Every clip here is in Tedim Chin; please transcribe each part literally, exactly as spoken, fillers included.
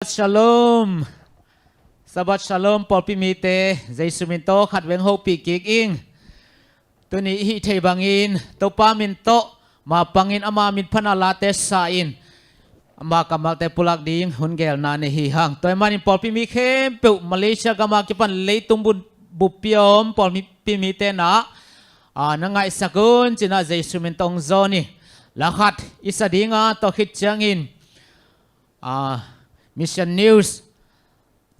Shalom. Shabbat Shalom, pawlpi mite, Jesu min tawh khat veng hopih kik ing. Tuni i hih theih bangin Topa min tawh mapangin ama min phatna late sa-in ama kammalte pulak ding hun gelna nei hi hang. Tua ahih manin pawlpi mi khempeuh Malaysia gam a kipan leitung bun buppi a om pawlpi mite na, a, na ngaihsak un ci-in ah Jesu min tawh hong zawn hi. La khat i sa ding a, tua khit ciangin, a, Mission News,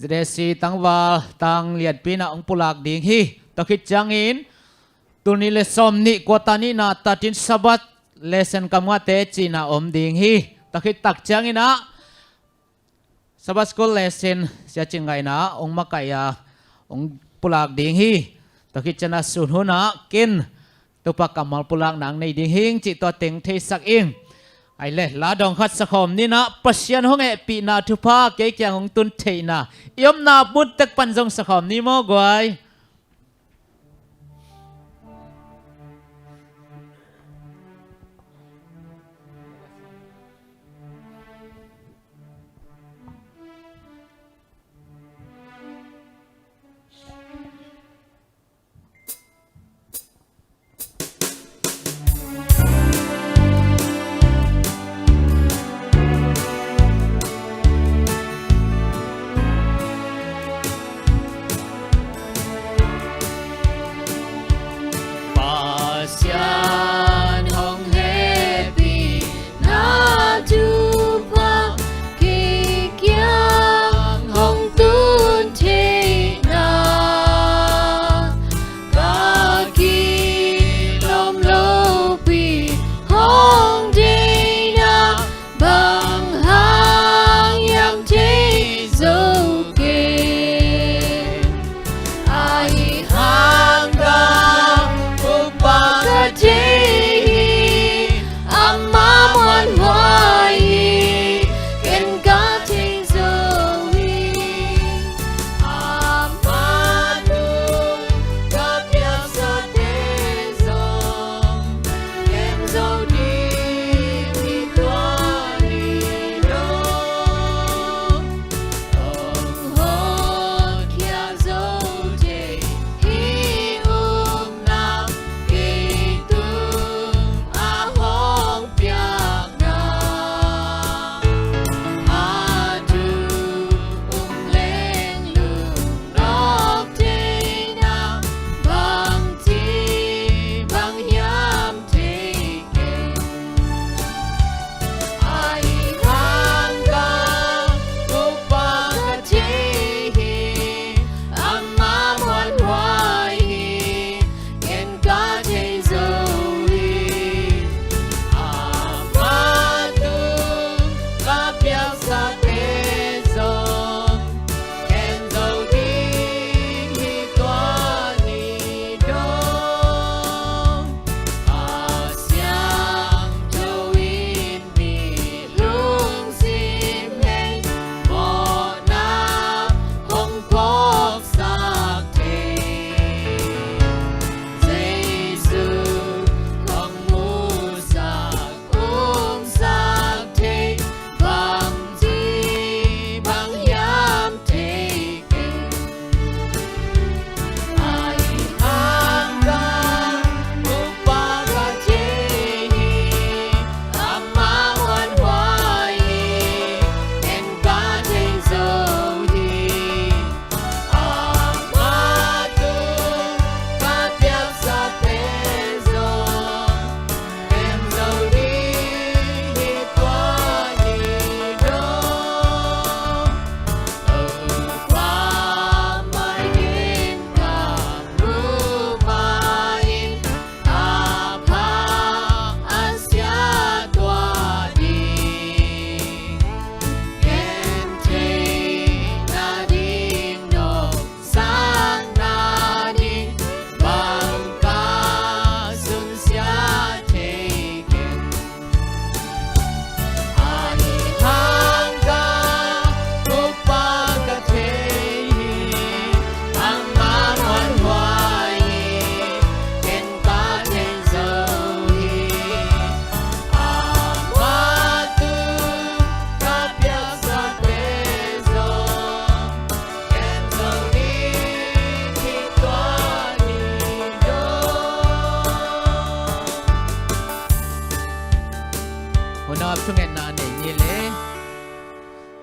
Z A C tangval tang lianpi in ah hong pulak ding hi. Tua khit ciangin tul nih le sawmnih, quarter nihna, thirteen Sabbath lesson kamngahte ci-in ah om ding hi. Tua khit tak ciangin ah Sabbath School lesson Sia Cing Ngai in ah hong makaih a, hong pulak ding hi. Tua khit ciangin ah sun hun ah ken Topa kammal pulakna hong nei ding hing cih tua teng theisak ing. Ai le, la dawng khat sakhawm ni in ah, Pasian hong hehpihna thupha kei kiang hong tun theihna, i omna mun tek pan zong sakhawm ni maw guai.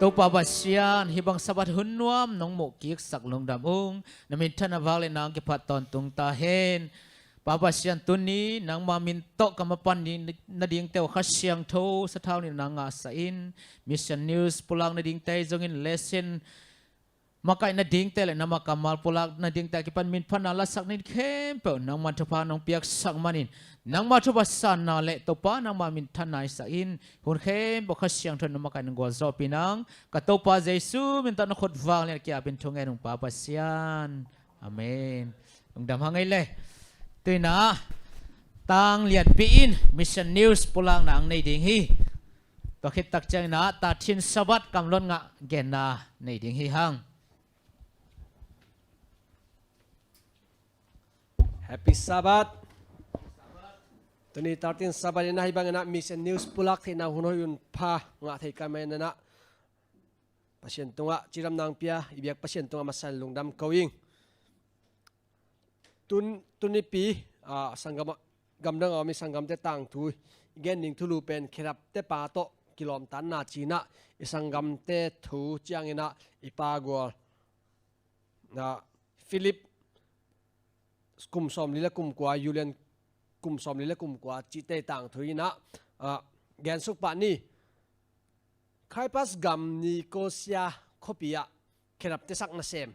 Topa Pasian, hih bang Sabbath hun nuam nong muh kiksak lungdam ung. Na minthanna vang le nang kiphat tawntung ta hen. Pa Pasian, tuni nangma min tawh ka mapan ding nadingte uh Kha Siangtho sathau nih nang ngahsak in. Mission News pulak nadingte zongin lesson makaih nadingte le na kammal pulak nadingte a kipan minphatna lasak nih khempeuh nangma thupha nong piaksak manin, nangma thupha sanna le Topa nangma minthanna i sak in. Hun khempeuh Kha Siangtho in na makaih nong gualzawhpih nang. Ka Topa Jesu min tawh na khut vang le na ki-apin thungen ung Pa Pasian. Amen. Lungdam hang ei le. Tuinah tang lianpi in Mission News pulakna ang nei ding hi. Tua khit tak cianginah thirteen Sabbath kamlot ngah genna nei ding hi hang. Happy Sabbath. Tuni thirteen Sabbath inah hih banginah Mission News pulak theihna hun hoih hun pha ngah thei ka mai inah Pasian tungah cidamna pia i biak Pasian tungah masa in lungdam ko ing. Tun, tunipi, ah, sanggam, gamdang a om i sanggamte tangthu i gen ding thulu pen khedapte pa tawh kilawmtatna cinah i sanggamte thu cianginah i pa gual, ah, Philip kum sawmli le kum kua, Julian kum sawmli le kum kua cihte tangthu inah, ah, gensuk pah ni. Cyprus gam Nicosia khuapi ah khedapte sak nasem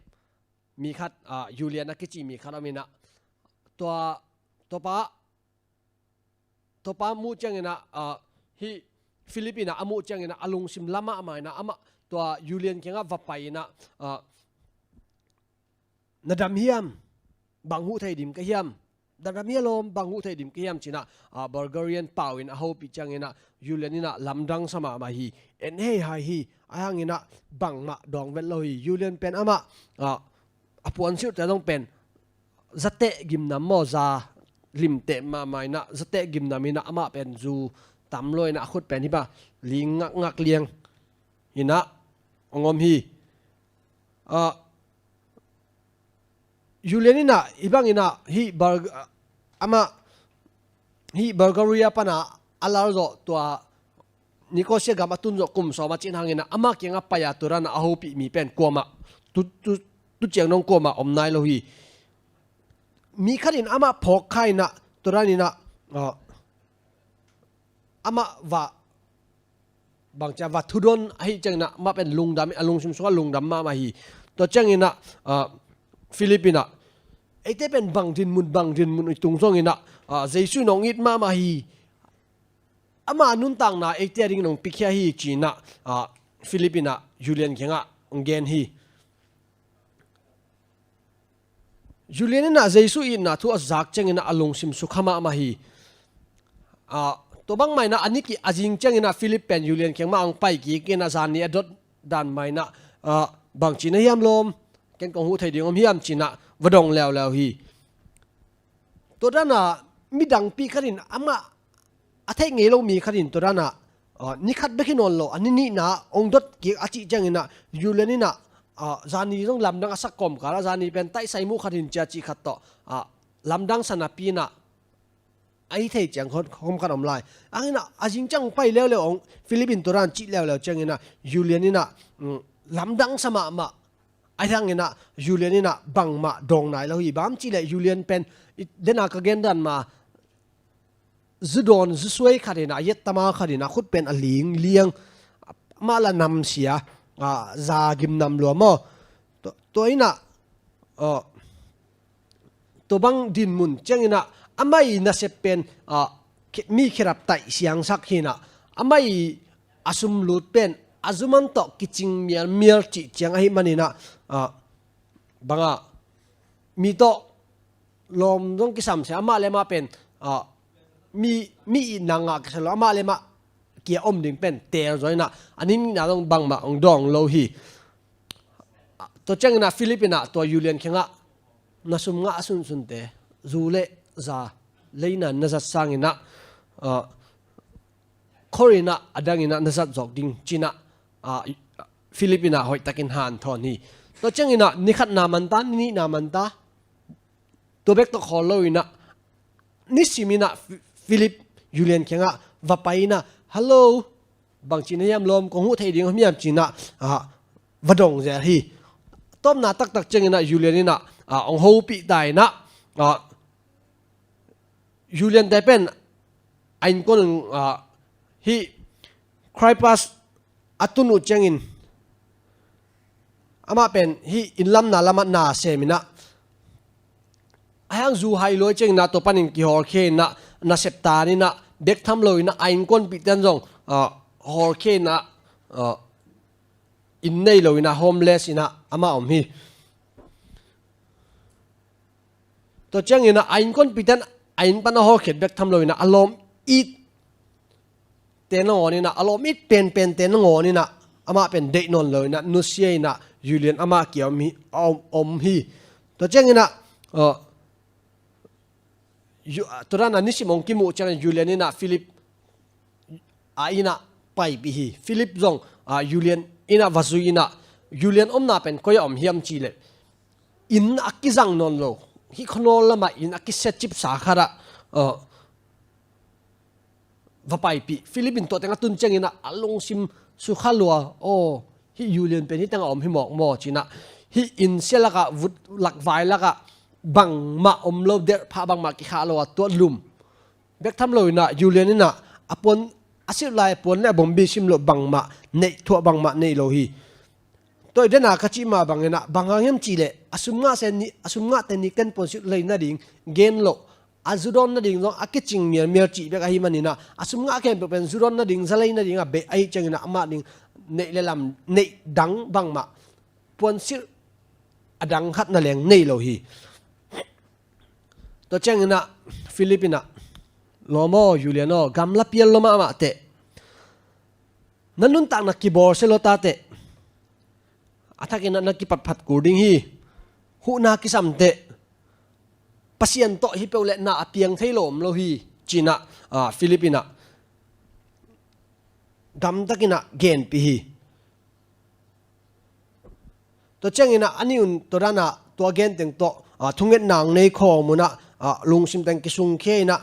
mi khat, ah, Julian a kici mi khat om inah tua, tua pa, tua pa muh cianginah, ah, hih Philip inah a muh cianginah a lungsim la mahmah inah amah tua Julian kiangah va pai inah, ah, na dam hiam? Bang huh thei dim ka hiam? Na dam hia lawm, bang huh thei dim ka hiam cinah, ah, Bulgarian pau in a hopih cianginah Julian inah lamdang sa mahmah hi. En hei hai hi. Ahi hanginah bangmah dawng vet lo hi. Julian pen amah, ah, a puan silhte zong pen zateh gimnam maw, za limteh mahmah inah zateh gimnam inah amah pen zu tam lo inah a khut pen hih bang ling ngakngak liang inah hong om hi. Ah, Julian inah hih banginah hih Bul-, amah hih Bulgaria pana a lal zawh tua Nicosia gam a tun zawh kum sawm a cin hanginah amah kiangah pai-a tua danah a hopih mi pen kuamah tu, tu, tu ciang dong kuamah om nai lo hi. Mi khat in amah phawk kha inah tua dan inah, ah, amah va bangcia va thudon ahi cianginah amah pen lungdam, a lungsim sungah lungdam mahmah hi. Tua cianginah, ah, Philip inah eite pen bang dinmun, bang dinmun i tung zonginah, ah, Jesu in hong it mahmah hi. Ama nuntakna eite a ding nong pikhia hi cinah, ah, Philip inah Julian kiangah hong gen hi. Julian inah Jesu itna thu a zak cianginah a lungsim sukha mahmah hi. Ah, tua bangmah inah a ni kik a zing cianginah Philip pen Julian kiangmah ang pai kik inah zan ni a dot dan mah inah, ah, bang cihna hiam lawm, ken kong huh thei ding om hiam cinah va dong leuleu hi. Tua danah midangpi khat in amah a theih ngei lo mi khat in tua danah, ah, ni khat bek hi nawn lo, a ni nihna hong dot kik a cih cianginah Julian inah, ah, zani zong lamdang a sak kawmkalah zani pen taisai muh khat in cia cih khat tawh, ah, lamdang sa napi inah a hi thei ciang khawm, khawm khat om lai. Ang inah a zing ciang pai leuleu hong Philip in tua dan cih leuleu cianginah Julian inah, mm, lamdang sa mahmah. Ahi hanginah Julian inah bangmah dawng nai lo hi. Bang cih leh Julian pen i dena ka gen dan mah zu dawn zu suai khat inah, a yet tama khat inah, khut pen a ling liang, amah la namsia, ah, za gimnam lua maw. Tua, tua inah, ah, tua bang dinmun cianginah amah i nasep pen, ah, khe-, mi khedap taih siangsak hi inah, amah i a sumlut pen a zuman tawh kicing mialmial cih ciang ahi maninah, ah, bangah mi tawh lawm zong kisam sia, amah le amah pen, ah, mi, mi itna ngah kisa lo, amah le amah kia om ding pen teel zaw inah a ni nihna zong bangmah hong dawng lo hi. Ah, tua cianginah Philip inah tua Julian kiangah na sum ngah a sunsunte zu le za leina na zat sanginah, ah, khor inah a dang inah na zat zawk ding cinah, ah, Philip inah hoihtakin hanthawn hi. Tua cianginah ni khatna manta, ni nihna manta, tua bek tawh khawl lo inah nisim inah Phi-, Philip Julian kiangah va pai inah, "Hello, bangci na hiam lawm, kong huh thei ding hiam ci-in ah, ah, va dong zel hi. Tawpna taktak ciangin ah Julian in ah, ah, hong hopih ta in ah, ah, Julian te pen a innkuan, ah, hih Caiaphas a tun uh ciangin amah pen hih inn lamna lamah na sem in ah, a hang zu hai luai ciangin ah tua panin kihawlkhia in ah, nasep tan in ah, bek tham lo in ah a innkuanpihte in zong, ah, hawlkhia in ah, ah, inn nei lo in ah homeless in ah amah om hi. Tua ciangin ah a innkuanpihte in a inn pan a hawlkhiat bek tham lo in ah a lawm itte nangawn in ah, a lawm it penpente nangawn in ah amah pen deih nawn lo in ah nusia in ah Julian amah kia om hi, a om, om hi. Tua ciangin ah, ah, Ju-, tua dan a nisim hong kimuh ciangin Julian in ah Philip a inn ah paipih hi. Philip zong, ah, Julian inn ah va zui in ah, Julian omna pen koi ah om hiam cih leh, inn a kizang nawn lo, hih khua nawl lamah inn a kisiacipsa khat ah, ah, va paipih. Philip in tua teng a tun ciangin ah a lungsim sukha lua. Aw, hih Julian pen hih teng ah om hi mawk maw ci-in ah, hih inn sia lakah, vut lakvai lakah bangmah om lo, derhphah bangmah kikhah lo a, tua lum bek tham lo in ah Julian in ah a puan, a silh lai puan le a bombi sim loh, bangmah neih thuah, bangmah nei lo hi. Tua i den a ka cih mah bangin ah, bang hang hiam cih leh, a sum ngahte ni, a sum ngahte ni ken puan silh lei nading gen loh, a zu dawn nading zong a kicing mialmial cih bek ahih manin ah, a sum ngah khempeuh pen zu dawn nading, za lei nading a beh ahih ciangin ah amah ding neih le lam, neih dang bangmah, puan silh a dang khat na leng nei lo hi. Tua ciangin ah Philip in ah, lawm aw, Julian aw, gamla pial lua mahmah teh, na nuntakna kibawlsia lua ta teh, a thakin ah na kipatphat kul ding hi. Huhna kisam teh, Pasian tawh hi peuh leh na a piang thei lo om lo hi, ci-in ah, ah, Philip in ah gamtakin ah genpih hi. Tua ciangin ah a nih un tua dan ah tua gen teng tawh, ah, thungetna hong nei khawm un ah, ah, lungsim teng kisungkhia in ah,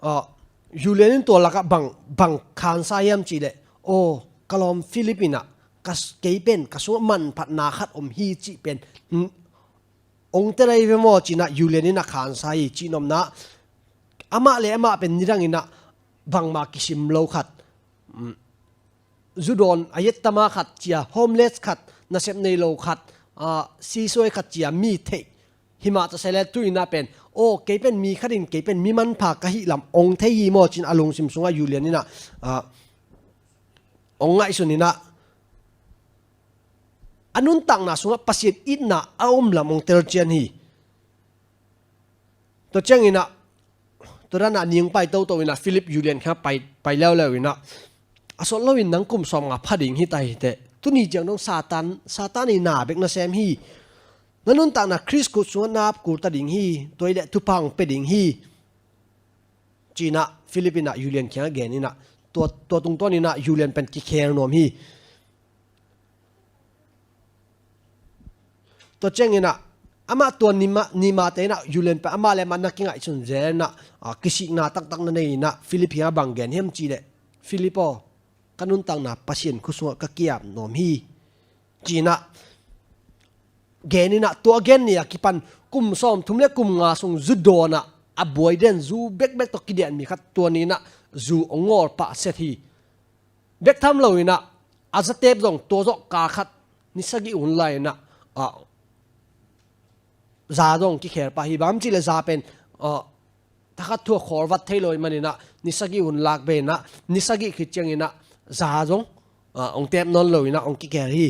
ah, Julian in tua lakah bang, bang khansa hiam cih leh, aw, ka lawm Philip in ah, ka s-, kei pen ka sungah manphatna khat om hi cih pen, hmm, hong tel ahi ve maw ci-in ah Julian in a khansa hi. Cihnopna, amah le amah pen nidang in ah bangmah kisim lo khat, mm, zu dawn a yettama khat ci-a, homeless khat, nasep nei lo khat, ah, sisuai khat ci-a mi theih hi mah ta se leh, tu-in ah pen, aw, kei pen mi khat in kei pen mi manpha ka hih lam hong thei hi maw ci-in a lungsim sungah Julian in ah, ah, hong ngaihsun in ah, a nuntakna sungah Pasian itna a om lam hong telcian hi. Tua ciangin ah, tua dan ah ning pai toto in ah Philip Julian kiangah pai, pai leuleu in ah, a sawt loin nang kum sawmnga pha ding hi ta hi teh. Tuni ciang dong Satan, Satan i na bek na sem hi. Na nuntakna Khrist khut sungah na ap kul ta ding hi. Tua hi leh thupha hong pia ding hi, ci-in ah Philip in ah Julian kiangah gen in ah, tua, tua tungtawn in ah Julian pen kikhel nuam hi. Tua ciangin ah, amah tua nima, nimate in ah Julian pen amah le amah na kingaihsun zel in ah, ah, kisikna taktak na nei in ah Philip kiangah bang gen hiam cih leh, Philip aw, ka nuntakna Pasian khut sungah ka ki-ap nuam hi, ci-in ah gen in ah, tua gen ni a kipan kum sawmthum le kum nga sung zu dawn ah a buai den, zu bekbek tawh kidian mi khat tua ni in ah zu hong ngawl pah set hi. Bek tham lo in ah, a zatep zong tua zawh kal khat ni sagih hun lai in ah, ah, za zong kikhel pah hi. Bang hiam cih leh za pen, ah, thakhat thu a khawl vat thei lo ahih manin ah, ni sagih hun lak ve in ah, ni sagih khit ciangin ah za zong, ah, hong tep nawn lo in ah hong kikhel hi.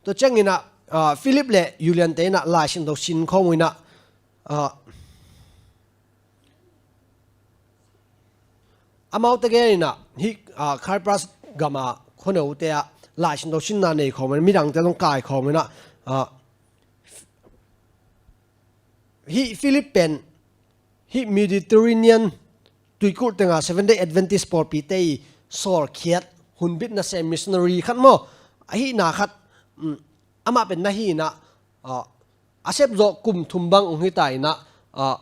Tua ciangin ah, ah, Philip le Julian te in ah Lai Siangtho sin khawm uh in ah, ah, amaute gen in ah, hih, ah, Cyprus gam a khuanote ah Lai Siangtho sinna nei khawm in, midangte zong kai khawm in ah, ah, hih Philip pen hih Mediterranean tuikulh tengah Seventh Day Adventist pawlpite i sawlkhiat hunbit nasem missionary khat maw, ahihna khat, um, amah pen na hi in ah, ah, a sepzawh kum thum bang hong hi ta in ah, ah,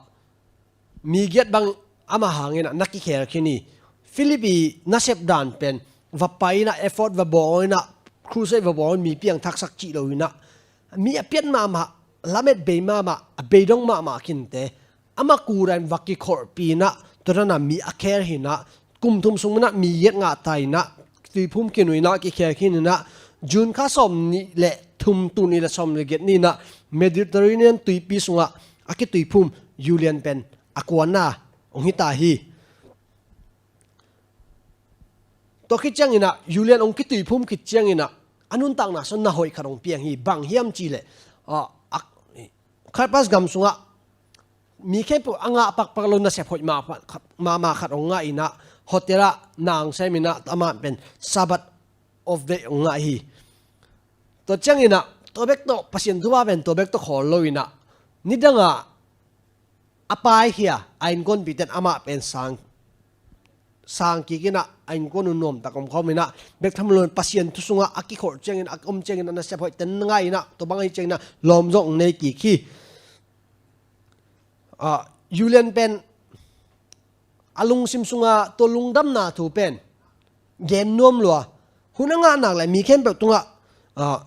mi giat bang Amah hangin ah na kikhel khin hi. Philip i nasep dan pen va pai in ah, effort va bawl in ah, crusade va bawl in, mi piangthaksak cih lo in ah, mi a piat mahmah, lamet bei mahmah, a beidong mahmah khinte, amah kudan va kikholhpih in ah, tua dan a mi a khel hi in ah, kum thum sung in ah mi giat ngah ta in ah, tuiphum khin uh in ah, kikhel khin in ah, June kha sawmnih le thum, tul nih le sawm le giat ni in ah, Mediterranean tuipi sungah a kituiphum Julian pen a kuana hong hi ta hi. Tua khit ciangin ah, Julian hong kituiphum khit ciangin ah, a nuntakna sung na hoih khat hong piang hi. Bang hiam cih leh, ah, ah, Cyprus gam sungah mi khempeuh a ngah pakpak lo nasep hoih mahmah khat hong ngah in ah, hotel ah na hong sem in ah, amah pen Sabbath off day hong ngah hi. Tua ciangin ah, tua bek tawh, Pasian thupha pen tua bek tawh khawl lo in ah, nidang ah a paikhia a innkuanpihte in amah pen sang, sang kik in ah, a innkuan uh nuamtak om khawm in ah, bek tham lo in Pasian thu sungah a kikholh ciangin, a om ciangin, a nasep hoih ten ngah in ah, tua bang ahi ciangin ah lawm zong nei kik hi. Ah, Julian pen a lungsim sunga tua lungdamna thu pen gen nuam lua. Hun a ngah nak leh mi khempeuh tungah, ah,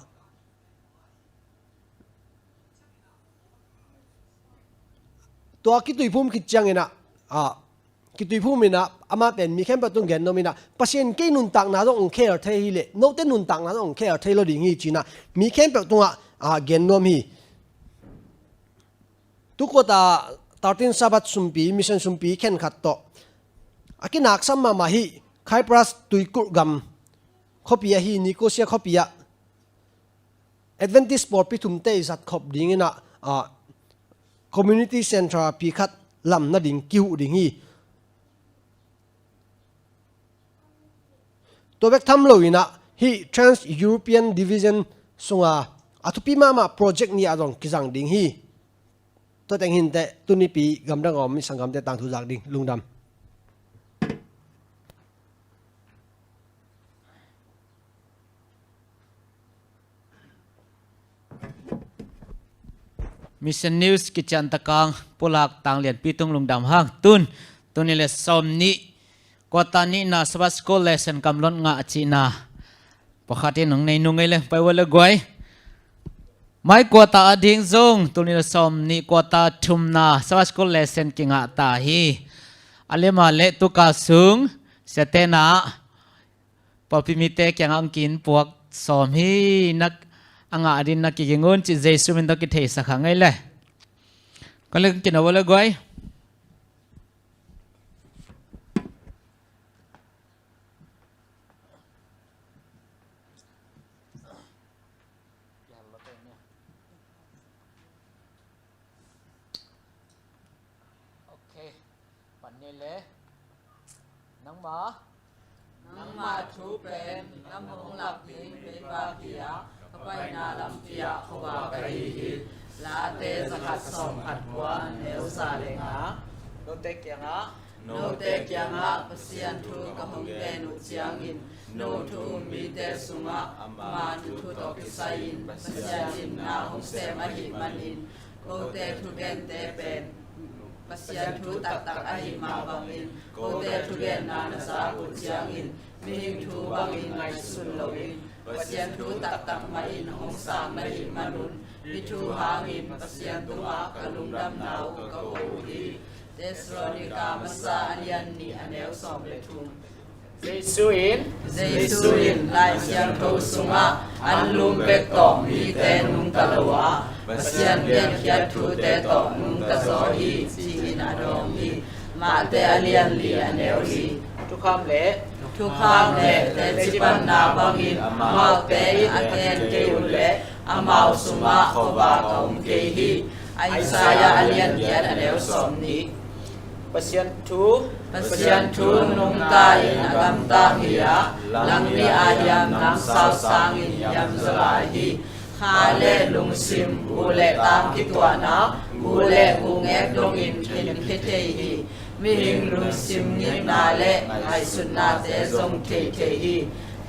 tua kituiphum khit ciangin ah, ah, kituiphum in ah, amah pen mi khempeuh tung gen nuam in ah, Pasian, kei nuntakna zong hong khel thei hi leh, note nuntakna zong hong khel thei lo ding hi ci in ah, mi khempeuh tungah, ah, gen nuam hi. Tu quarter thirteen Sabbath sumpi, mission sumpi khenkhat tawh a kinaksam mahmah hi. Cyprus tuikulh gam khuapi ahi Nicosia khuapi ah Adventist pawlpi thumte i zat khop ding in ah, ah, community centre pi khat lam nading kihuh ding hi. Tua bek tham lo in ah, hih Trans-European Division sunga a thupi mahmah project nih ah zong kizang ding hi. Tua teng hi inteh, tuni pi gamdang a om i sanggamte tangthu zak ding, lungdam. Mission News kician takang pulak tang lianpi tung lungdam hang. Tun, tul nih le sawmnih, quarter nihna Sabbath School lesson kamlot ngah a cihna pakhat in hong nei nung ei leng, pai ua le guai. Mai quarter a ding zong tul nih le sawmnih quarter thumna Sabbath School lesson kingah ta hi. A lema le tuka sung siate na pawlpi mite kiangah hong kiin puak sawm hi. Na a ngah ding na kiging un cih Jesu min tawh kitheisak hang ei le. Ka leng kina ua le guai. Ok. Pan ni le. Nangma. Nangma thu pen lam hong lak ding meivak hi a, ka paina lampi ah khuavak ahi hi. Late zakhat sawmkhat kua, neu za le nga. Note kiangah, note kiangah Pasian thu ka hong gen uh ciangin, no thu um mite sungah ama thuthu tawh kisai-in Pasian in na hong sem ahih manin, kote thugente pen Pasian thu taktak ahih mah bangin, kote thugenna na zak uh ciangin mihing thu bangin ngaihsun loin, Pasian thu taktak mah in hong sang na hih manun, hih thu hangin Pasian tungah ka lungdamna uh ka ko uh hi. Thessalonika Masa a lian nih, a neu sawm le thum. Jesu in, Jesu in Lai Siangtho sungah, anlum bek tawh mite nungta lo a, Pasian piankhiat thute tawh nungta zaw hi, ci-in a dawng hi. Mate a lian li, a neu li. Thukham le, thukham le tecipanna bangin amaute in a gen kei uh leh, amau sungah khuavak a om kei hi. Isaiah a lian giat, a neu sawmnih. Pasian thu, Pasian thu nungta in a gamtang hi a, langli ah hiam namsau sangin hiam zaw lai hi. Kha le lungsim, bu le tang kituahna, bu le bu ngek dongin khen khia thei hi. Mihing lungsim ngimna le ngaihsutnate zong thei thei hi.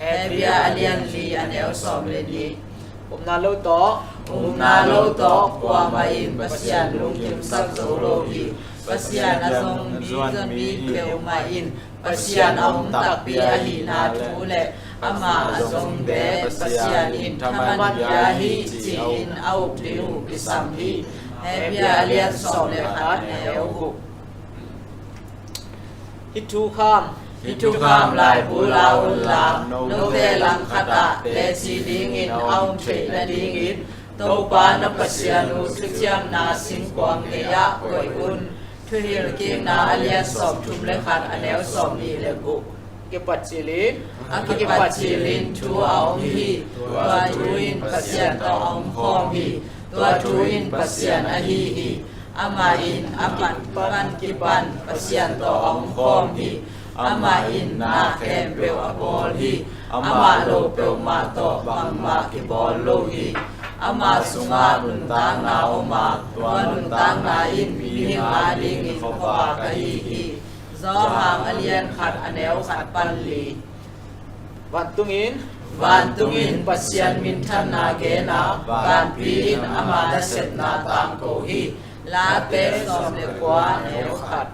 Hebru a lian li, a neu sawm le nih. Upna lo tawh, upna lo tawh kuamah in Pasian lungkimsak zo lo hi. Pasian a zong mi peuhmah in Pasian a om takpi ahihna thu le amah a zongte Pasian in thaman pia hi ci-in a uk ding uh kisam hi. Hebru a lian sawm le khat, a neu guk. Hih thukham, hih thukham laibu la unla, note langkhat ah teci dingin a om theih nadingin Topa na Pasian uh thuciamna singkuang gei-ah koih un. Thuhilhkikna a lian sawmthum le khat, a neu sawmnih le guk. Kipat cilin, a kipat cilin thu a om hi. Tua thu in Pasian tawh a om khawm hi. Tua thu in Pasian ahi hi. Amah in a pan kipan Pasian tawh a om khawm hi. Amah in na khempeuh a bawl hi. Amah lo peuhmah tawh bangmah kibawl lo hi. Amah sungah nuntakna om a, tua nuntakna in mihing adingin khuavak ahi hi. Johan a lian khat, a neu khat pan li. Vantung in, vantung in Pasian minthanna gen a, vanpi in ama nasepna tangko hi. Late sawm le kua, a neu khat.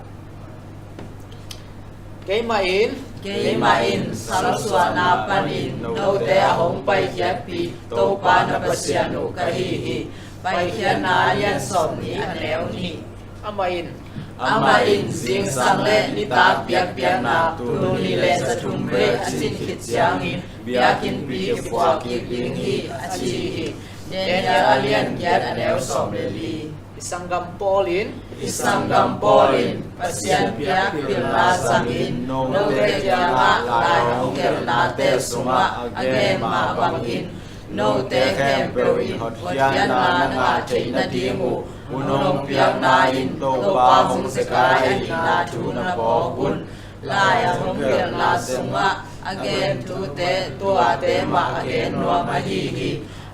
Keimah in, keimah in salsuahna panin note a hong paikhiatpih Topa na Pasian uh ka hi hi. Paikhiatna a lian sawmnih, a neu nih. Amah in, amah in zingsang le nitak biakpiakna tul nih le za thum vei a cin khit ciangin biakinnpi kipuah kik ding hi, a ci hi. Daniel a lian giat, a neu sawm le li. I sanggam Paul in, i sanggam Paul in Pasian biak pilna zangin note kiangah lai hong gelhnate sungah a gen mah bangin note khempeuh in hotkhiatna na ngah theih nading uh hun hong piakna in Topa hong zekai ahihna thu na phawk un. Lai a hong gelhna sungah a gen thute tuate mah a gen nuam ahi hi.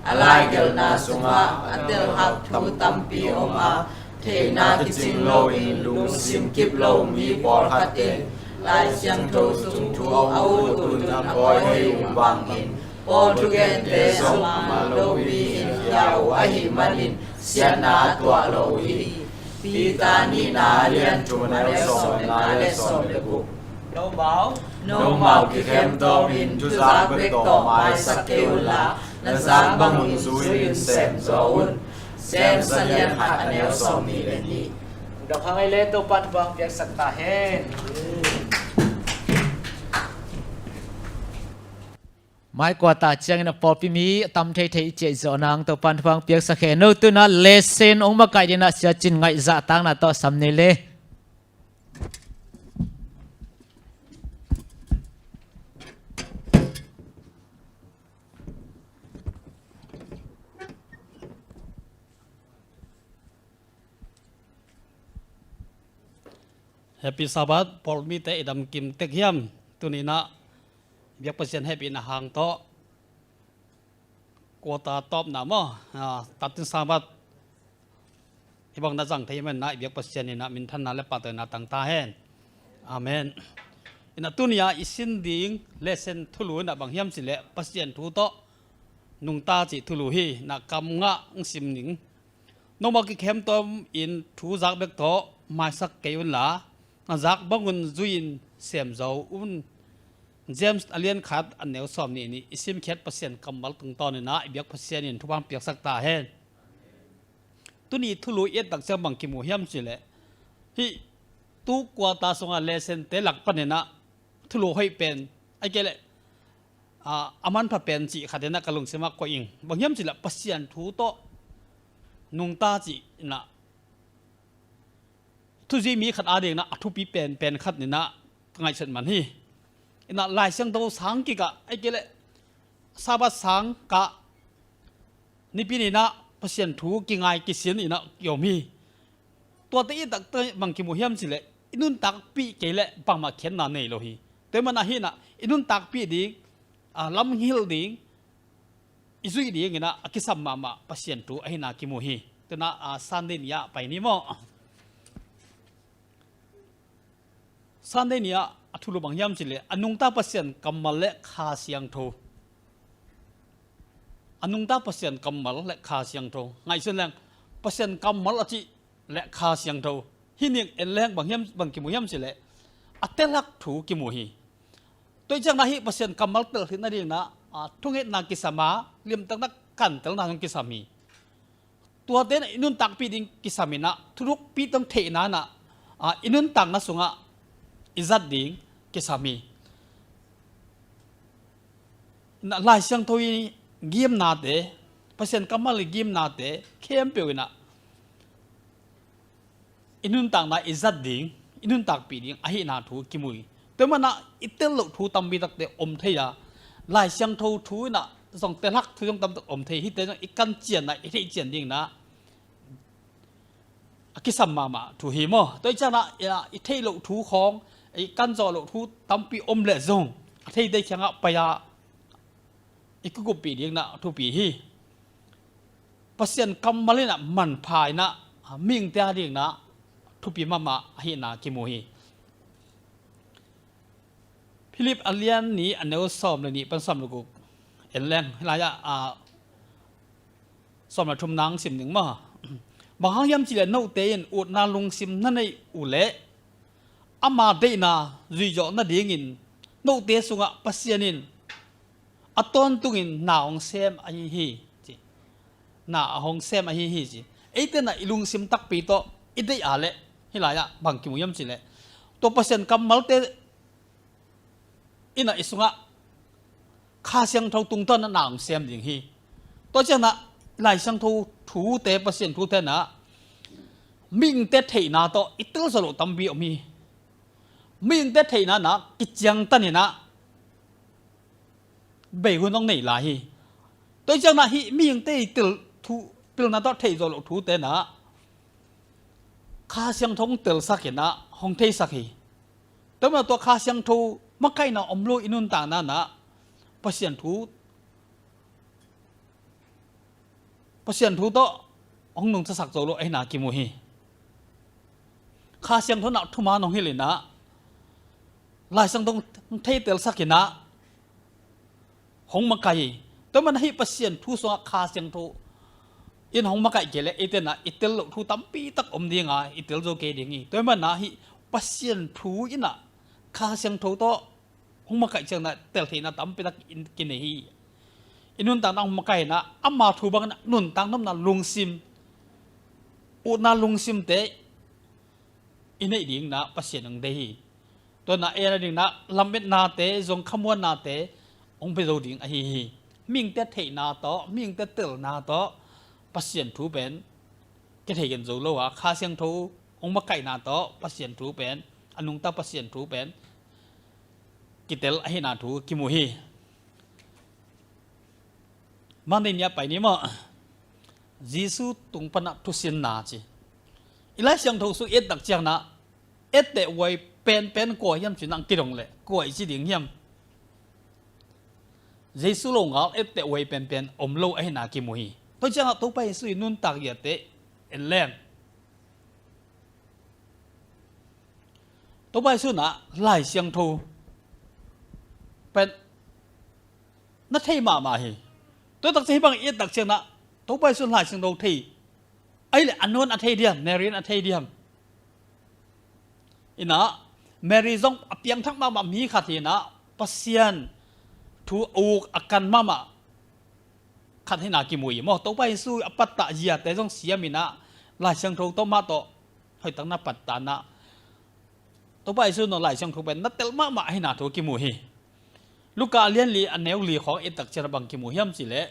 A laigelhna sungah a telhak thu tampi om a, theihna kicing loin lungsim kip lo mi pawlkhat in Lai Siangtho sung thu a ut un a kawihei uh bangin Paul thugente zong amah lopi in khia uh ahih manin siatna a tuah lo uh hi. Peter nihna a lian thum a neu sawm le nga le sawm le guk. Nomau, nomau kikhemtawm in thuzak bek tawh maisak kei unla, na zak bangun zui-in sem zaw un. James a lian khat a neu sawmnih le nih. Dok hang ei le Topan bang piaksak ta hen. Mai kua ta ciangin a pawlpi mi a tam theithei i ciah zawh nang Topan thupha piaksak hen. No tuna lesson hong makaih dingin a sia Cin Ngaih zahtakna tawh sam ni le. Happy Sabbath, pawlmite i dam kim tek hiam? Tuni-in ah biak Pasian hehpihna hang tawh quarter tawpna maw, ah, tatin Sabbath hih bang na zang thei manin ah i biak Pasian in ah minthanna le pahtawina tang ta hen. Amen. In ah tuni-a i sin ding lesson thulu in ah bang hiam cih leh Pasian thu tawh nungta cih thulu hi. In ah kam ngah hong sim ning. Nomau kikhemtawm in thu zak bek tawh maisak kei unla, na zak bangun zui-in sem zaw un. James a lian khat a neu sawmnih nih i simkhiat Pasian kammal tungtawnin ah i biak Pasian in thupha piaksak ta hen. Tuni thulu i et tak ciang bang kimu hiam cih leh, hih tu quarter sunga lesson-te lak panin ah thulu hoih pen, ahih kei leh, ah, a manpha pen cih khat in ah ka lungsim ah koih ing. Bang hiam cih leh Pasian thu tawh nungta cih in ah thuzui mi khat adingin ah a thupi pen, pen khat in ah ka ngaihsut man hi. In ah Lai Siangtho sang kikah, ahih kei leh Sabbath sang kah, Nipi ni-in ah Pasian thu kingai kisin in ah kiom hi. Tuate i et tak ciang bang kimu hiam cih leh i nuntakpih kei leh bangmah khiatna nei lo hi. Tua ahih manin ah hih in ah i nuntakpih ding, ah, lamhilh ding, i zuih dingin ah a kisam mahmah Pasian thu ahihna kimu hi. Tu-in ah, ah, Sunday ni-ah pai ni maw. Sunday ni-ah a thulu bang hiam cih leh a nungta Pasian kammal le Kha Siangtho. A nungta Pasian kammal le Kha Siangtho. Ngaihsun leng, Pasian kammal a cih le Kha Siangtho Hih ning en leng bang hiam, bang kimu hiam cih leh, a telhak thu kimu hi. Tua hi ciangin ah hih Pasian kammal telkhiatna dingin ah, a, thungetna kisam a, limtakna kantelna zong kisam hi. Tuate in ah i nuntakpih ding kisam in ah, thunukpih tawh theihna in ah, a, i nuntakna sungah i zat ding kisam hi. In ah Lai Siangtho i gimnate, Pasian kammal i gimnate khempeuh in ah i nuntakna i zat ding, i nuntakpih ding ahihna thu kimu hi. Tua manin ah i tel loh thu tampi takte om thei a, Lai Siangtho thu in ah zong telhak thu zong tampi tak om thei. Hihte zong i kan cian a, i theih cian dingin ah a kisam mahmah thu hi maw. Tua hi ciangin ah, i theih loh thu khawng, i kan zawh loh thu tampi om leh zong a theite kiangah pai a, i kikuppih dingin ah thupi hi. Pasian kammal in ah manpha in ah, mihingte a dingin ah thupi mahmah ahihna kimu hi. Philip a lian nih, a neu sawm le nih pan sawm le guk en leng, hih lai-ah, a, sawm le thum nang sim ning maw. Bang hang hiam cih leh note in utna lungsim na neih uh leh ama deihna zuih zawh nadingin note sungah Pasian in a tawntungin na hong sem ahi hi, ci. Na a hong sem ahi hi, ci. Eite in ah i lungsim takpi tawh i deih a leh, hih lai-ah bang kimu hiam cih leh, tua Pasian kammalte in ah i sungah Kha Siangtho tungtawn in ah na hong sem ding hi. Tua ciangin ah Lai Siangtho thute, Pasian thute in ah mihingte theihna tawh i tel zawh loh tampi om hi. Mihingte theihna in ah kiciangtan in ah bei hun hong nei lai hi. Tua hi ciangin ah hih mihingte i tel thu, pilna tawh theih zawh loh thute in ah Kha Siangtho hong telsak in ah hong theisak hi. Tua manin ah tua Kha Siangtho makaihna om lo i nuntakna in ah Pasian thu, Pasian thu tawh hong nungtasak zo lo ahihna kimu hi. Kha Siangtho in ah thuman hong hilh in ah Lai Siangtho hong theitelsak in ah hong makaih hi. Tua manin ah hih Pasian thu sungah Kha Siangtho in hong makaih kei leh eite in ah i tel loh thu tampi tak om ding a, i tel zo kei ding hi. Tua manin ah hih Pasian thu in ah Kha Siangtho tawh hong makaih ciangin ah teltheihna tampi tak i kinei hi. I nuntakna hong makaih in ah ama thu bangin ah nuntak nopna lungsim, utna lungsimte i neih dingin ah Pasian hong deih hi. Tua in ah ei a dingin ah lametnate zong, khamuannate hong pia zo ding ahi hi. Mihingte theihna tawh, mihingte telna tawh Pasian thu pen kithei gen zo lo a, Kha Siangtho hong makaihna tawh Pasian thu pen, a nungta Pasian thu pen kitel ahihna thu kimu hi. Monday ni a pai ni maw, Jesu tung pan ah thusinna ci. I Lai Siangtho sung i et tak ciangin ah, etteh huai penpen kua hiam ci-in ah kidong leh kua i ci ding hiam? Jesu longal etteh huai penpen om lo ahihna kimu hi. Tua ciangin ah Topa Jesu i nuntak giate en leng, Topa Jesu in ah Lai Siangtho pen na thei mahmah hi. Tua tak ciang hih bang i et tak ciangin ah Topa Jesu in Lai Siangtho thei, ahih leh a nu in a thei diam, Mary in a thei diam? In ah Mary zong a piangthak mahmah mi khat hi in ah, Pasian thu a uk a kan mahmah khat ahihna kimu hi maw. Topa Jesu a pattah ziate zong siam in ah Lai Siangtho tawh mah tawh hoihtak in ah pattah in ah, Topa Jesu in Lai Siangtho pen na tel mahmah ahihna thu kimu hi. Luka a lian li, a neu li khawng i et tak ciangin ah bang kimu hiam cih leh,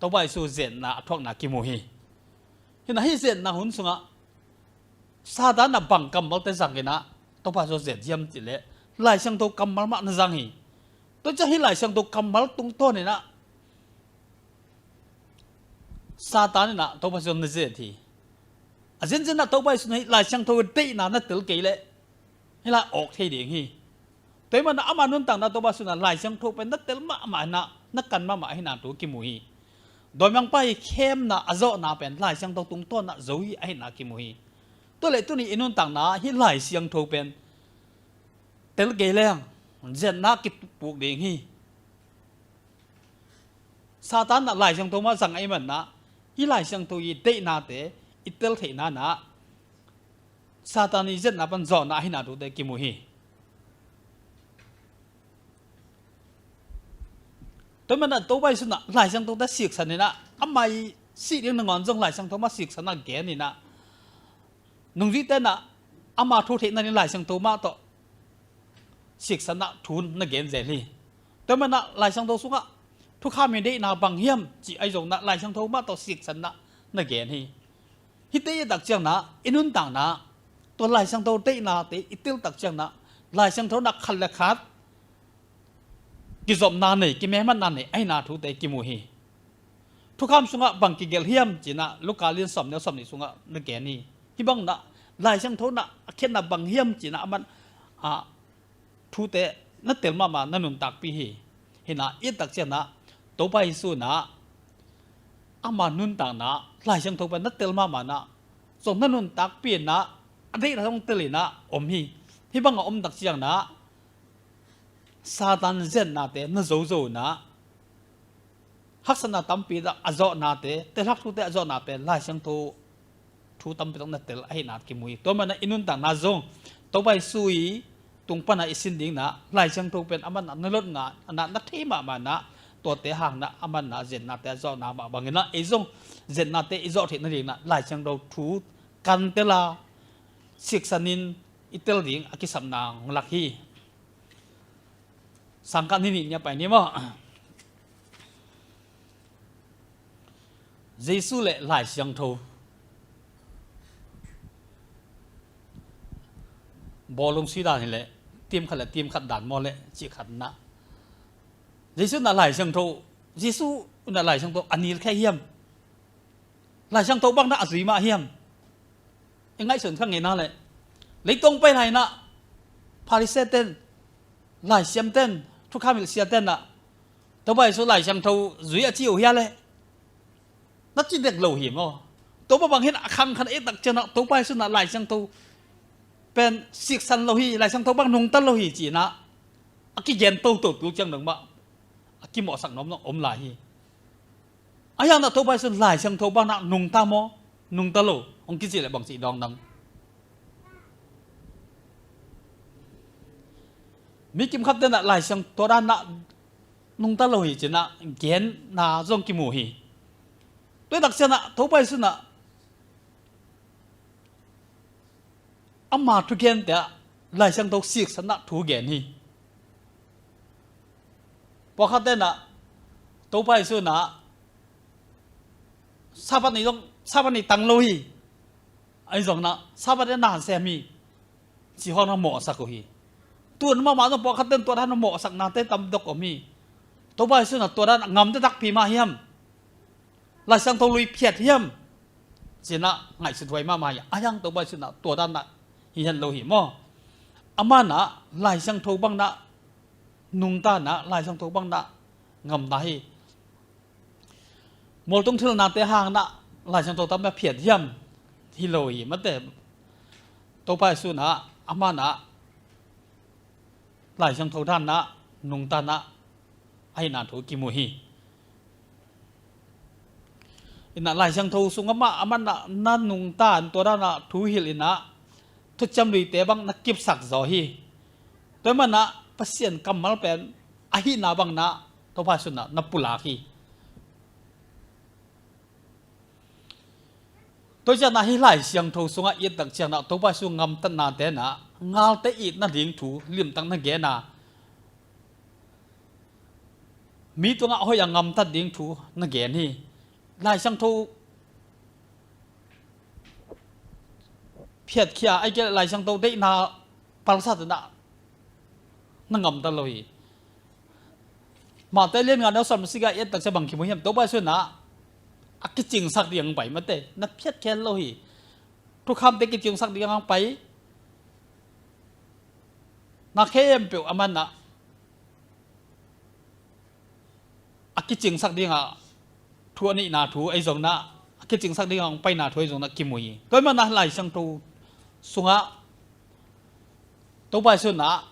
Topa Jesu zetna a thuakna kimu hi. Hi in ah hih zetna hun sungah Satan in ah bang kammalte zang in ah Topa Jesu zet hiam cih leh, Lai Siangtho kammal mah na zang hi. Tua ciang hih Lai Siangtho kammal tungtawn in ah Satan in ah Topa Jesu na zet hi. A zenzen ah Topa Jesu in hih Lai Siangtho deihna na tel kei leh hih lai awk thei ding hi. Tua ahih manin ah ama nuntakna Topa Jesu in ah Lai Siangtho pen na tel mahmah in ah, na kan mahmah ahihna thu kimu hi. Dawimangpa i khemna, a zawhna pen Lai Siangtho tungtawn in ah zo hi ahihna kimu hi. Tua leh tuni i nuntakna hih Lai Siangtho pen tel kei leng zetna kipuk ding hi. Satan in ah Lai Siangtho mah zang ahih manin ah, hih Lai Siangtho i deihnate i tel theihna in ah Satan i zetna pan zawhna ahihna thute kimu hi. Tua manin ah Topa Jesu in ah Lai Siangtho te siksan in ah, ama i sih ding nangawn zong Lai Siangtho mah siksan ah gen in ah, nungzuite in ah ama thu theihna ding Lai Siangtho mah tawh siksan ah thu na gen zel hi. Tua manin ah Lai Siangtho sungah thukham i deihna bang hiam cih ahi zongin ah Lai Siangtho mah tawh siksan ah na gen hi. Hihte i et tak ciangin ah, i nuntakna tua Lai Siangtho deihnate i tel tak ciangin ah, Lai Siangtho in ah khat le khat kizopna nei, kimaimanna nei ahihna thute kimu hi. Thukham sungah bang kigelh hiam ci-in ah Luka lian sawmnih, sawmnih sungah na gen hi. Hih bangin ah Lai Siangtho in ah a khiatna bang hiam ci-in ah aman, ah, thute na tel mahmah, na nuntakpih hi. Hi in ah i et tak ciangin ah Topa Jesu in ah ama nuntakna Lai Siangtho pan na tel mahmah in ah, zong na nuntakpih in ah, a deihna zong tel in ah om hi. Hih bangah om tak ciangin ah Satan zetnate na zozo in ah, haksatna tampi tak a zawhnate, telhak thute a zawhnate Lai Siangtho thu tampi tak na tel ahihna kimu hi. Tua manin ah i nuntakna zong Topa Jesu i tung pan ah i sin ding in ah Lai Siangtho pen aman ah na lot ngah in ah, na thei mahmah in ah, tuate hangin ah aman ah zetnate a zawhna mah bangin ah ei zong zetnate i zawh theih nadingin ah Lai Siangtho thu kan tel a, siksan in i tel ding a kisapna hong lak hi. Sangkah ni nih ni a pai ni maw? Jesu le Lai Siangtho. Bawlung sui dan hi leh, team khat le team khat dan maw leh, cih khat in ah. Jesu in ah Lai Siangtho, Jesu in ah Lai Siangtho a nilkhia hiam? Lai Siangtho bang in ah a zui mah hiam? I ngaihsun kha ngei na leh, leitung pai lai in ah Pharisee ten, laisiam ten, thukham hilh sia ten ah, Topa Jesu Lai Siangtho zui a ci uh hia leh, na ci dek lo hi maw? Topa bang hi in ah a khang khat i et tak ciangin ah Topa Jesu in ah Lai Siangtho pen siksan lo hi, Lai Siangtho bang nungta lo hi ci-in ah a kigen toto tu ciang dong mah a kimawhsak nuam nuam om lai hi. Ahi hangin ah Topa Jesu in Lai Siangtho bang in ah nungta maw, nungta lo, hong kici leh bang ci dawng dang? Mi kim khat ten ah Lai Siangtho dan in ah nungta lo hi ci-in ah genna zong kimu hi. Tua i tak ciangin ah Topa Jesu in ah ama thugente ah Lai Siangtho siksan ah thu gen hi. Pawlkhat ten ah Topa Jesu in ah Sabbath ni zong, Sabbath ni tang lo hi. Ahi zongin ah Sabbath ni na hanciam hi, ci-in hong na mawhsak uh hi. Tu-in mahmah zong pawlkhat ten tua dan a mawhsaknate tam dok om hi. Topa Jesu in ah tua dan a ngamte takpi mah hiam? Lai Siangtho lui phiat hiam? Ci-in ah ngaihsut huai mahmah hi. Ahi hang Topa Jesu in ah tua dan ah hi het lo hi maw? Aman ah Lai Siangtho bang in ah nungta in ah, Lai Siangtho bang in ah ngamta hi. Mualtung thilnate hangin ah Lai Siangtho tam a phiat hiam? Hi lo hi mate. Topa Jesu in ah, aman ah Lai Siangtho dan in ah, nungta in ah ahihna thu kimu hi. In ah Lai Siangtho sungah mah aman ah na nungta in tua dan ah thu hilh in ah thuciam luite bang na kipsak zaw hi. Tua ahih manin ah Pasian kammal pen ahihna bang in ah Topa Jesu in ah na pulak hi. Tua ciangin ah hih Lai Siangtho sungah i et tak ciangin ah Topa Jesu ngamtatnate in ah ngalte it nading thu limtak na gen a, mi tungah hoih a ngamtat ding thu na gen hi. Lai Siangtho phiatkhia, ahih kei leh Lai Siangtho deihna palsat in ah na ngamta lo hi. Matthai lian nga neu sawm le sagih ah i et tak ciang bang kimu hiam? Topa Jesu in ah a kicingsak ding hong pai mate, na phiatkhia lo hi. Thukhamte kicingsak ding hong pai. Na khempeuh aman ah a kicingsak ding a thu a neihna thu ahi zongin ah, a kicingsak ding a hong paina thu ahi zongin ah kimu hi. Tua ahih manin ah Lai Siangtho sungah Topa Jesu in ah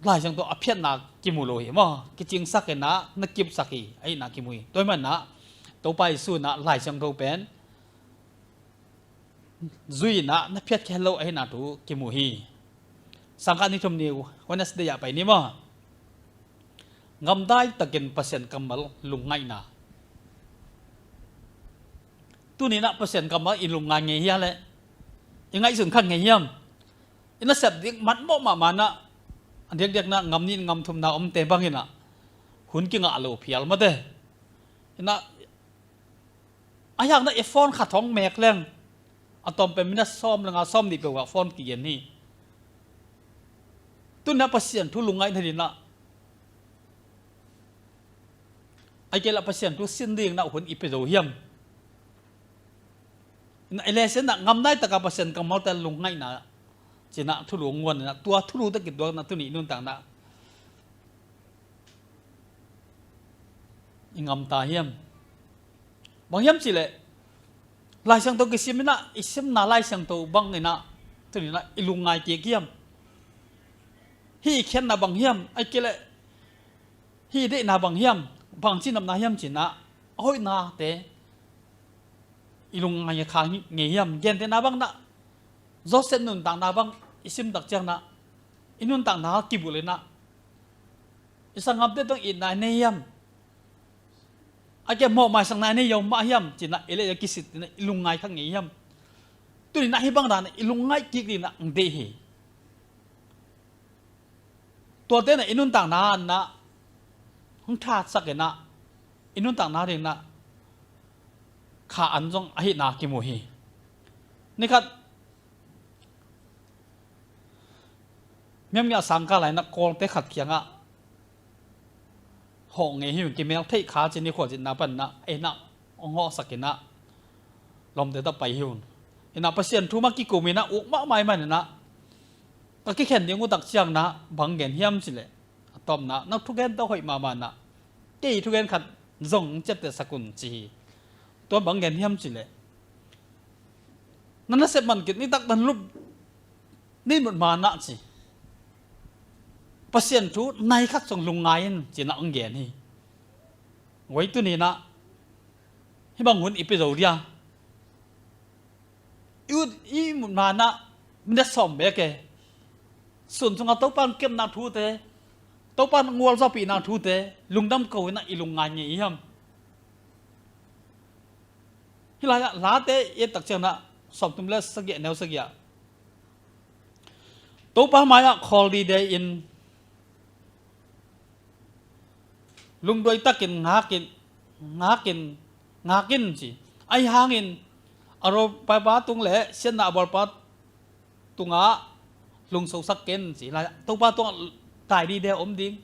Lai Siangtho a phiatna kimu lo hi maw? Kicingsak in ah na kipsak hi, ahihna kimu hi. Tua ahih manin ah Topa Jesu in ah Lai Siangtho pen zui-in ah na phiatkhia lo ahihna thu kimu hi. Sangkah ni thum ni Wednesday ah pai ni maw? Ngamdai takin Pasian kammal lungngaihna. Tuni-in ah Pasian kammal i lungngai ngei hia leh i ngaihsun kha ngei hiam? I nasep ding matmawh mahmah in ah a diakdiak in ah ngam nih ngam thumna omte bangin ah hun kingah lo phial mate. In ah a hiang na i phone khat hong mek leng a tawm pen minute sawm le nga sawm nih peuh ah phone kigen hi. Tuni-in ah Pasian thu lungngaih nading in ah ahih kei leh Pasian thu sin ding in ah hun i pia zo hiam? In ah i lesson ah ngamdai taka Pasian kammalte lungngaihna ci-in ah thulu hong guan in ah tua thulu tawh kituak in ah tuni i nuntakna i ngam ta hiam? Bang hiam cih leh Lai Siangtho kisim in ah i simna Lai Siangtho bangin ah tuni-in ah i lungngai kik hiam? Hih i khiatna bang hiam? Ahih kei leh hih i deihna bang hiam? Bangci nopna hiam ci-in ah a hoihnate i lungngai kha ngei hiam? Gentehna bang in ah Joseph nuntakna bang i sim tak ciangin ah i nuntakna kibulh in ah i sanggamte tawh itna i nei hiam? Ahih kei leh mawhmaisakna i nei hiam, mah hiam ci-in ah i leh a kisit in ah i lungngai kha ngei hiam? Tuni-in ah hih bang dan ah i lungngaih kik ding in ah ang deih hi. Tuate in ah i nuntakna in ah hong thatsak in ah i nuntakna ding in ah kha an zong ahihna kimu hi. Nikhat miamngia sangkah lai-in ah Kawlte khat kiangah hawh ngei hi un, kimel theih kha ci-in i khualzinna panin ah ei in ah hong hawhsak in ah lawmte tawh pai hi un. In ah Pasian thu mah kikum in ah uk mahmah ahih manin ah ka kikhen ding uh tak ciangin ah bang gen hiam cih leh a tawpna, na thugen tawh hoih mahmah in ah kei thugen khat zong ciaptehsak un ci hi. Tua bang gen hiam cih leh na nasep man kik, nitak dan lup ni mut ma in ah ci, Pasian thu nai khat zong lungngai in ci-in ah hong gen hi. Tua tuni-in ah hih bang hun i pia zo dia? I ut i mut ma in ah minute sawm beek e, sun sungah Topa in kepna thute, Topa in gualzawhpihna thute lungdam ko in ah i lungngai ngei hiam? Hih lai-ah Late i et tak ciangin ah sawmthum le sagih, neu sagih ah Topa mai-ah khawl dide in lungduai takin ngakin, ngakin, ngakin ci. Ahi hangin a ropaipa tung le siatna a bawlpa tungah lungsosak ken ci. Lai Topa tungah tai dide om ding,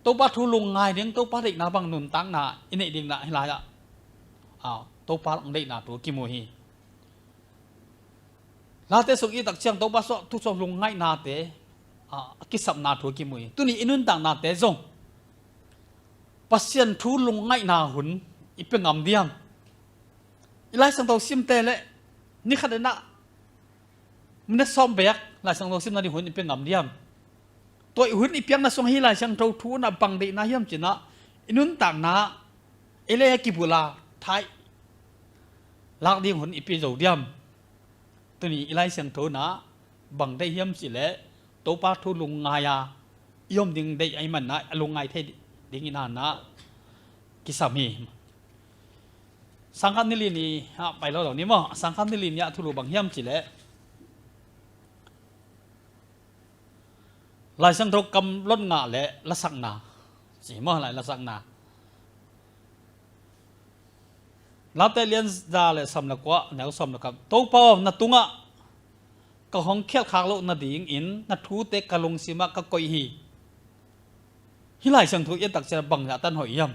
Topa thu lungngai ding, Topa deihna bang nuntakna i neih ding in ah hih lai-ah Topa deihna thu kimu hi. Late sung i tak ciang Topa suah thu suah lungngaihna te a kisapna thu kimu hi. Tuni i nuntakna te zong Pasian thu lungngaihna hun i pia ngam diam? I Lai Siangtho simte le ni khat in ah minute sawm beek Lai Siangtho simna ding hun i pia ngam diam? Tua i hun i piakna sung hi Lai Siangtho thu in ah bang deihna hiam ci-in ah i nuntakna ei le ei kibulh a thai lak ding hun i pia zo diam? Tuni i Lai Siangtho in ah bang deih hiam cih leh Topa thu lungngai a i om ding deih ahih manin ah a lungngai thei ding in ah kisam hi. Sangkhat ni li ni ah pai lo lo ni maw? Sangkhat ni li ni ah thulu bang hiam cih leh Lai Siangtho kam lot ngah le lasakna ci maw, lai lasakna. Late lian za le sawm le kua, neu sawm le kua. Topa aw, na tungah ka hong khialhkhak loh nadingin na thute ka lungsimah ka koih hi. Hih Lai Siangtho i et tak ciang bang zah tan hoih hiam?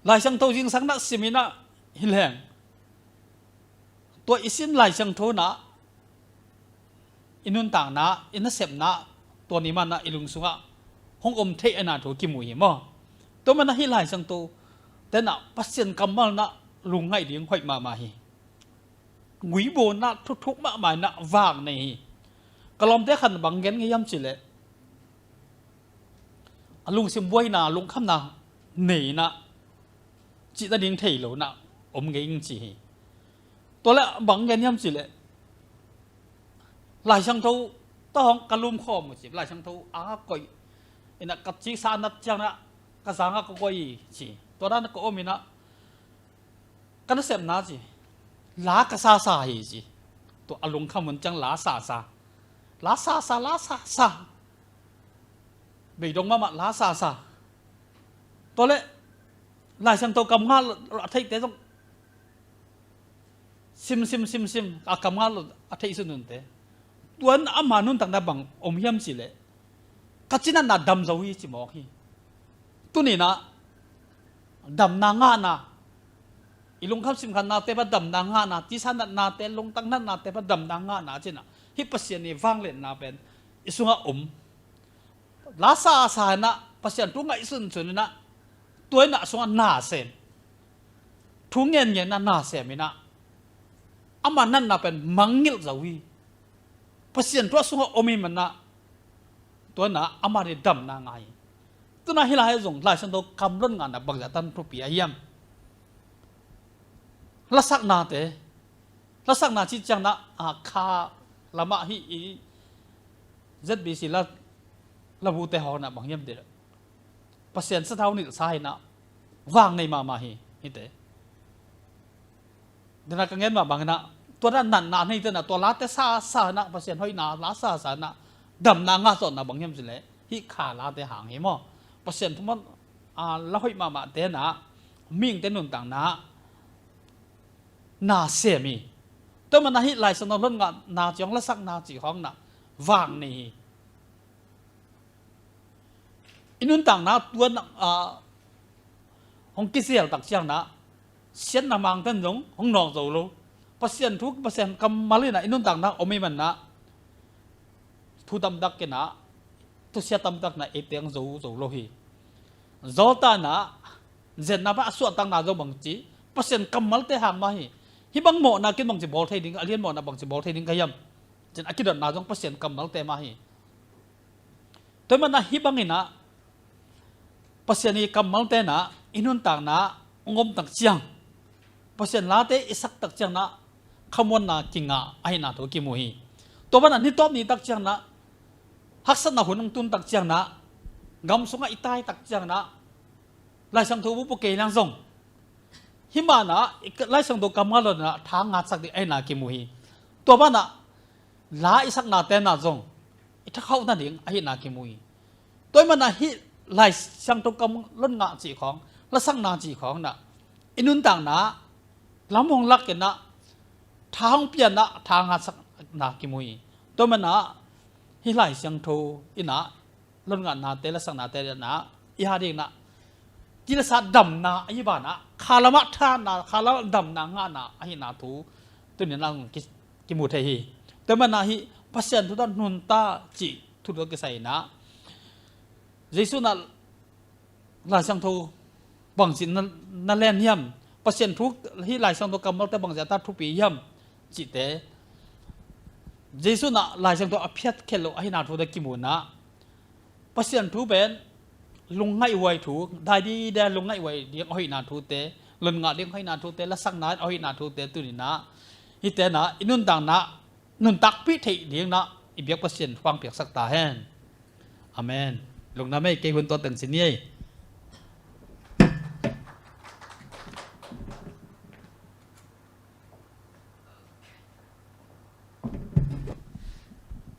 Lai Siangtho zingsang na sim in ah hi leng, tua i sim Lai Siangtho in ah i nuntakna, i nasepna, tua ni man ah i lung sungah hong om theih ahihna thu kimu hi maw? Tua man ah hih Lai Siangtho te in ah Pasian kammal in ah lungngaih ding hoih mahmah hi. Guibuan ah thuthuk mahmah in ah vak nei hi. Ka lawmte khat in bang gen ngei hiam cih leh a lungsim buaina, lungkhamna nei in ah cih nading thei lo in ah om ngei ing ci hi. Tua leh bang gen hiam cih leh, Lai Siangtho tawh hong ka lumkhawm uh ci, Lai Siangtho a koih, ina ka ciksa nat ciangin ah ka zangah ka koih ci. Tua dan ka om inah ka nasepna ci, la ka sasa hi ci. Tua a lungkham hun ciang la sasa, la sasa, la sasa, beidong mahmah la sasa. Tua leh Lai Siangtho kam nga lo a theihte zong sim, sim, sim, sim, a kam nga lo a theih sunsunte. Tuan ama nuntakna bang om hiam cih leh, ka cinatna dam zo hi ci mawk hi. Tuni inah damna ngahna, i lungkham simkhatnate pan damna ngahna, ciksa natnate, lungtang natnate pan damna ngahna ci inah, hih Pasian i vangliatna pen i sungah om. La sasa inah, Pasian thu ngaihsunsun inah, tua inah sungah na sem, thu ngenngen inah na sem inah, ama natna pen mangngilh zo hi. Pasian thu a sungah om ahih manin ah, tua inah ama ding damna ngah hi. Tu inah hih lai ah zong Lai Siangtho kam lon ngahna bangzah tan thupi a hiam? Lasaknate, lasakna cih ciangin ah, a, kha lamah hih i Z B C la, labute hawkna bang hiam cih leh, Pasian sathau nilh sa hi inah, vang nei mahmah hi, hihte. Dena ka ngen mah bangin ah, tua dan natna neite inah, tua late sasa inah, Pasian hoihna la sasa inah damna ngah zawhna bang hiam cih leh, hih kha late hang hi maw. Pasian thu mah, a, la hoih mahmahte inah, mihingte nuntakna na sem hi. Tua manin ah hih Lai Siangtho lon ngahna cih khawng, lasakna cih khawng inah vang nei hi. I nuntakna tua, a, hong kizel tak ciangin ah, siatna mangten zong hong nawk zo lo. Pasian thu, Pasian kammal inah i nuntakna om ahih manin ah, thu tamtak inah, thusia tamtak inah eite hong zo zo lo hi. Sawltak inah, zenna pan a suahtakna zong bangci, Pasian kammalte hang mah hi. Hih bang mawhna ken bangci bawl thei ding, a lian mawhna bangci bawl thei ding ka hiam? Cin a kidotna zong Pasian kammalte mah hi. Tua ahih manin ah hih bangin ah, Pasian i kammalte inah i nuntakna hong om tak ciang, Pasian late i sak tak ciangin ah, khamuanna kingah ahihna thu kimu hi. Tua banah ni tawp ni tak ciangin ah, haksatna hun hong tun tak ciangin ah, gam sungah i tai tak ciangin ah, Lai Siangtho bu pua kei leng zong, hih mah inah i Lai Siangtho kam nga lon inah tha ngatsak ding ahihna kimu hi. Tua banah la i saknate inah zong i thakhauh nading ahihna kimu hi. Tua ahih manin ah hih Lai Siangtho kam lon ngah cih khawng, lasakna cih khawng inah, i nuntakna lam hong lak inah, tha hong pia inah, tha ngatsakna kimu hi. Tua ahih manin ah hih Lai Siangtho inah, lon ngahnate, lasaknate inah, i ha ding inah, cilesa damna ahih banah, kha lamah thahatna, kha lamah damna ngahna ahihna thu tuni inah hong ki, kimu thei hi. Tua ahih manin ah hih Pasian thu tawh nuntak cih thu tawh kisai inah, Jesu inah Lai Siangtho bangci na, na len hiam? Pasian thu, hih Lai Siangtho kammalte bangci a ta thupi hiam cihte, Jesu inah Lai Siangtho a phiat khelh loh ahihna thute kimu inah, Pasian thu pen lungngaihhuai thu, dai dide lungngaihhuai ding a hoihna thute, lon ngah ding a hoihna thute, lasakna a hoihna thute tuni inah, hihte inah i nuntakna nuntakpih theih ding inah i biak Pasian thupha hong piaksak ta hen. Amen. Lungdam ei, kei hun tua teng ci ni ei.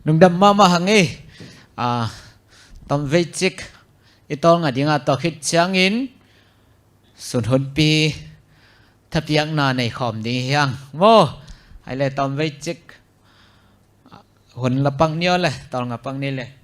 Lungdam mahmah hang ei. Ah, tomvei cik i tawlnga ding a, tua khit ciangin sun hunpi thapiakna nei khawm ding hi hang maw. Ai le, tomvei cik hun la pang ni aw le, tawlnga pang ni le.